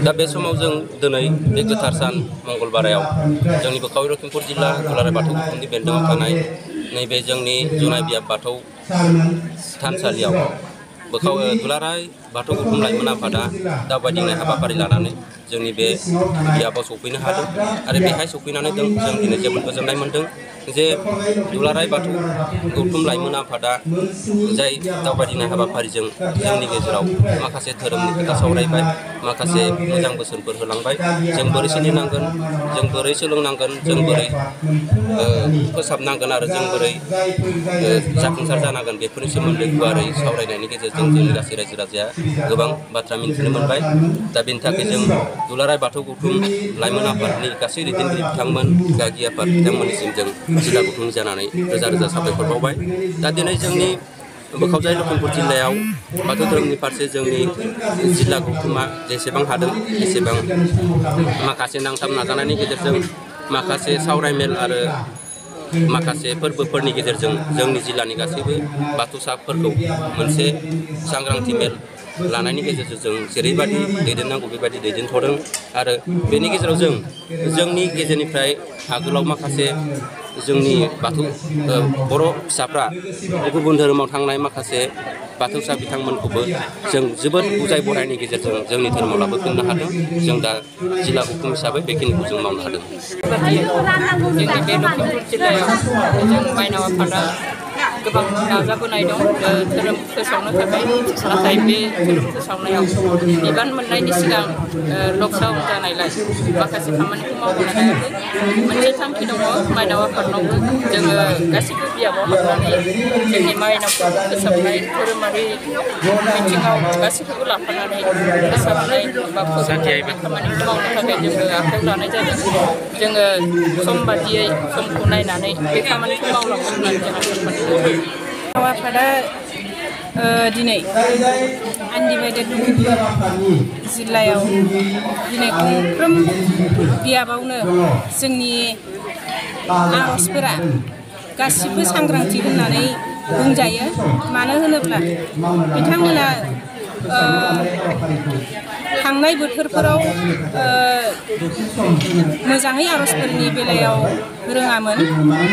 दा बे समाव जों दिनै बे गोथार सान मंगलबाराव जोंनि बोखावि लखिमपुर जिल्ला दुलाराय बाथौ गौथुमनि बेन्दोङाव थानाय नैबे जोंनि जनाय बियाब बाथौ थानसालियाव दुलाराय बाथौ गौथुम लाइमोन आफादा दावबायदिंनाय हाबाफारि लानानै जोंनि बे बियाबाव सफैनो हादों आरो बेहाय सफैनानै जों दिनै जोबोद गोजोननाय मोन्दों जे दुलाराय बाथौ गौथुम लाइमोन आफादा जाय दावबायदिंनाय हाबाफारिजों जोंनि गेजेराव माखासे धोरोमनि खोथा सावरायबाय, माखासे मोजां बोसोनफोर होलांबाय, जों बोरै सोलिनांगोन, जों बोरै सोलोंनांगोन, जों बोरै फोसाबनांगोन आरो जों बोरै जाफुंसार जानांगोन बेफोरनि सोमोन्दै गुवारै सावरायनायनि गेजेरजों जोंनि गासै रायजो राजाया गोबां बाथ्रा मिन्थिनो मोनबाय। दा बेनि थाखाय जों दुलाराय बाथौ गौथुम लाइमोन आफादनि गासै दैदेनगिरि बिथांमोन, गागि आफाद बिथांमोननिसिम जों जिल्ला गौथुमनि जानानै रोजा रोजा साबायखर बावबाय। दा दिनै जोंनि बोखावजाय लखिमपुर जिल्लायाव बाथौ धोरोमनि फारसे जोंनि जिल्ला गौथुमा जेसेबां हादों एसेबां माखासे नांथाब नाजानायनि गेजेरजों माखासे सावरायमेल आरो माखासे फोरबोफोरनि गेजेरजों जोंनि जिल्लानि गासैबो बाथौसाफोरखौ मोनसे सांग्रांथि मेल लानायनि गेजेरजों जों जेरैबायदि दैदेननांगौ बेबायदि दैदेनथ'दों आरो बेनि गेजेराव जों जोंनि गेजेरनिफ्राय आगोलाव माखासे जोंनि बाथौ बर' फिसाफ्रा गुबुन धोरोमाव थांनाय माखासे बाथौसा बिथांमोनखौबो जों जोबोद बुजाय बरायनि गेजेरजों जोंनि धोरोमाव लाबोफिननो हादों। जों दा जिल्ला गौथुम हिसाबै बेखिनिखौ जों मावनो हादों। जोंनि बे लखिमपुर जिल्लायाव जों माइनाव आफादा गोबां नाजाबोनाय दं धोरोम फोसावनो थाखाय, नाथाय बे धोरोम फोसावनायाव बिबान मोननायनि सिगां लकडाउन जानायलाय माखासे खामानिखौ मावबोनो हायाखै। मोनसे थांखि दङ माइनाव आफादनावबो, जोङो गासैबो बियाबाव हाबनानै जोंनि माइनावखौ फोसाबनाय, धोरोमारि बिथिङाव गासैखौबो लाफानानै फोसाबनाय बा फोसाबनाय खामानिखौ मावनो थाखाय जोङो आखायाव लानाय जादों। जोङो सम बादियै समखौ नायनानै बे खामानिखौ मावलांगोन होननानै जों आसा खालामदों। माइनाव आफादा दिनै आनडिभाइडेड लखिमपुर जिल्लायाव दिनै गंफ्रोम बियाबावनो जोंनि आर'जफोरा गासिबो सांग्रांथि होननानै बुंजायो। मानो होनोब्ला बिथांमोना थांनाय बोथोरफोराव मोजाङै आर'जफोरनि बेलायाव रोङामोन।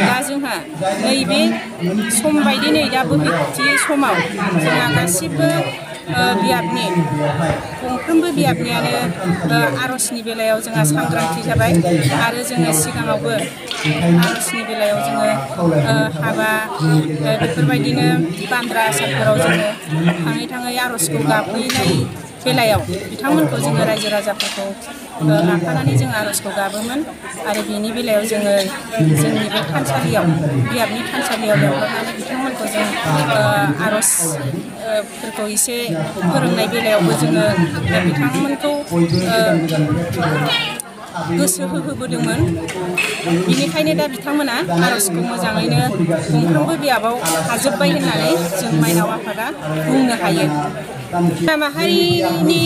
दा जोंहा नैबे सम बायदि नै दा बोहैथि समाव जोंहा गासिबो बियाबनि गंफ्रोमबो बियाबनियानो आर'जनि बेलायाव जोंहा सांग्रांथि जाबाय आरो जोङो सिगाङावबो आर'जनि बेलायाव जोङो हाबा बेफोरबायदिनो बान्द्रा आसारफोराव जोङो थाङै थाङै आर'जखौ गाबहैनाय बेलायाव बिथांमोनखौ जोङो रायजो राजाफोरखौ लाफानानै जों आर'जखौ गाबोमोन आरो बिनि बेलायाव जोङो जोंनि बे थानसालियाव बियाबनि थानसालियाव लेंहरनानै बिथांमोनखौ जों आर'जफोरखौ एसे फोरोंनाय बेलायावबो जोङो बिथांमोनखौ गोसो होहोबोदोंमोन। बिनिखायनो दा बिथांमोना आर'जखौ मोजाङैनो गंफ्रोमबो बियाबाव हाजोब्बाय होननानै जों माइनाव आफादा बुंनो हायो। माहारिनि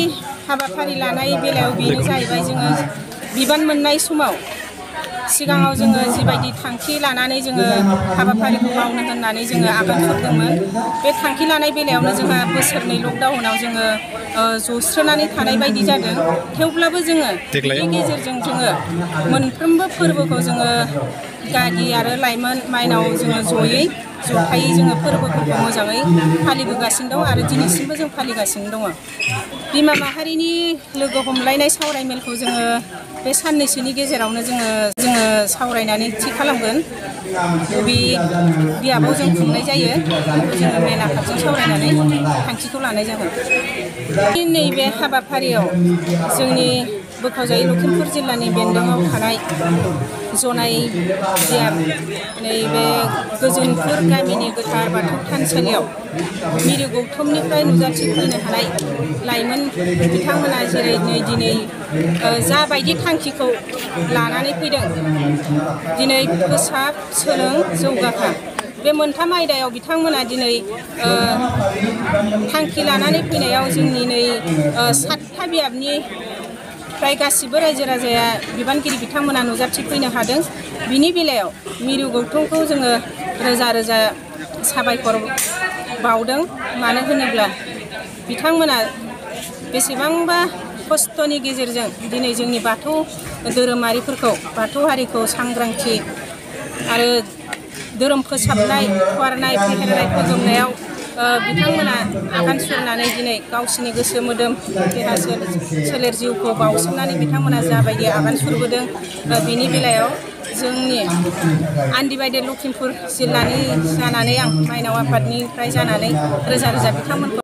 हाबाफारि लानाय बेलायाव बेनो जाहैबाय जोङो बिबान मोननाय समाव सिगाङाव जोङो जिबायदि थांखि लानानै जोङो हाबाफारिखौ मावनो होननानै जोङो आगान सुरदोंमोन, बे थांखि लानाय बेलायावनो जोंहा बोसोरनै लकडाउनाव जोङो जस्रोनानै थानाय बायदि जादों। थेवब्लाबो जोङो बेनि गेजेरजों जोङो मोनफ्रोमबो फोरबोखौ जोङो गागि आरो लाइमोन माइनाव जोङो जथायै जोङो फोरबोफोरखौ मोजाङै फालिबोगासिनो दं आरो दिनैसिमबो जों फालिगासिनो दङ। बिमा माहारिनि लोगो हमलायनाय सावरायमेलखौ जोङो बे साननैसोनि गेजेरावनो जोङो सावरायनानै थि खालामगोन। बबे बियाबाव जों खुंनाय जायो बेखौ जोङो मेन आफादजों सावरायनानै थांखिखौ लानाय जागोन। नैबे हाबाफारियाव जोंनि बोखावजायै लखिमपुर जिल्लानि बेन्दोङाव थानाय जनाय बियाब नैबे गोजोनपुर गामिनि गोथार बाथौ थानसालियाव मिरु गौथुमनिफ्राय नुजाथिफैनो हानाय लाइमोन बिथांमोना जेरै दिनै जाबायदि थांखिखौ लानानै फैदों, दिनै फोसाब सोलों जौगाखां बे मोनथाम आयदायाव बिथांमोना दिनै थांखि लानानै फैनायाव जोंनि नै 7था बियाबनि फ्राय गासिबो रायजो राजाया बिबानगिरि बिथांमोना नुजाथिफैनो हादों। बिनि बेलायाव मिरु गौथुमखौ जोङो रोजा रोजा साबायखर बावदों। मानो होनोब्ला बिथांमोना बेसेबांबा खस्थ'नि गेजेरजों दिनै जोंनि बाथौ धोरोमारिफोरखौ बाथौ हारिखौ सांग्रांथि आरो धोरोम फोसाबनाय फुवारनाय फेहेरनाय फोजौनायाव बिथांमोना आगान सुरनानै दिनै गावसिनि गोसो मोदोम देहा सोलेर जिउखौ बाउसोमनानै बिथांमोना जाबायदि आगान सुरबोदों बिनि बेलायाव जोंनि आन्दिबायदे लखिमपुर जिल्लानि जानानै आं माइनाव आफादनिफ्राय जानानै रोजा रोजा बिथांमोनखौ